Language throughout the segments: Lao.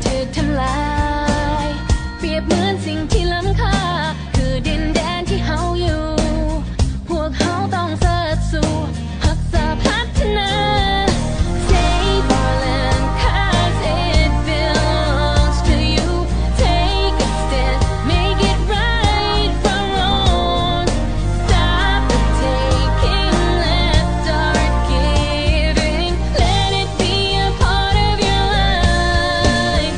ຖືກທຳລາຍ ປຽບເໝືອນສິ່ງທີ່ລ້ຳຄ່າ ຄືດິນແດນທີ່ເຮົາຢູ່ ພວກເຮົາຕ້ອງເຊີດຊູ່ ຮັກສາພັດທະນາ Save our land, 'cause it belongs to you. Take a stand, make it right from wrong. Stop the taking, let's start giving. Let it be a part of your life.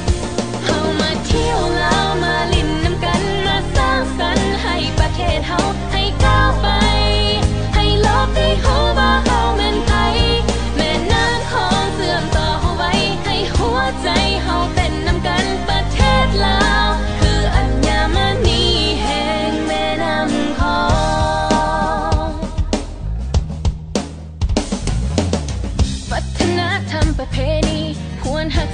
ເຮົາມາທ່ຽວລາວ ມາຫຼິ້ນນຳກັນ ມາສ້າງສັນໃຫ້ປະເທດເຮົາ ໃຫ້ກ້າວໄປ ໃຫ້ໂລກໄດ້ຮູ້ວ່າເຮົາແມ່ນໃຜ ແມ່ນ້ຳຂອງເຊື່ອມຕໍ່ເຮົາໄວ້ ໃຫ້ຫົວໃຈເຮົາເຕັ້ນນຳກັນ ປະເທດລາວ ຄືອັນຍາມະນີແຫ່ງແມ່ນ້ຳຂອງ ວັດທະນະທຳປະເພນີ ຄວນຮັກ